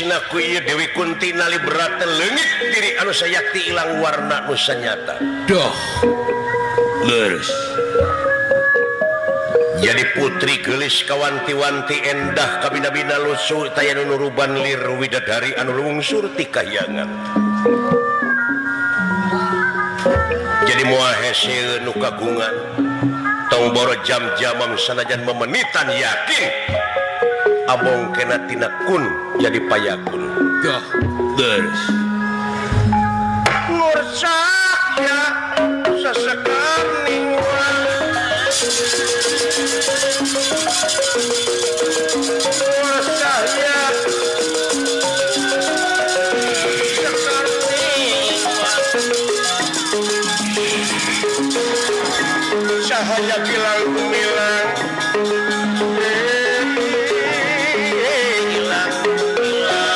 Gelisna ku ieu Dewi Kunti nalibra teh leungit diri anu sayakti ilang warna nu sanyata. Doh. Leres. Jadi putri gelis kawanti-wanti endah kabina-bina lucu taya nu nuruban lir widadari anu lungsur ti kahyangan. Jadi moal hese nu kagungan tong boro jam-jamam sanajan memenitan yakin abong kena tina kun jadi payakun. Doh. Leres. Ngursaknya sesekar ningwan cahaya kilau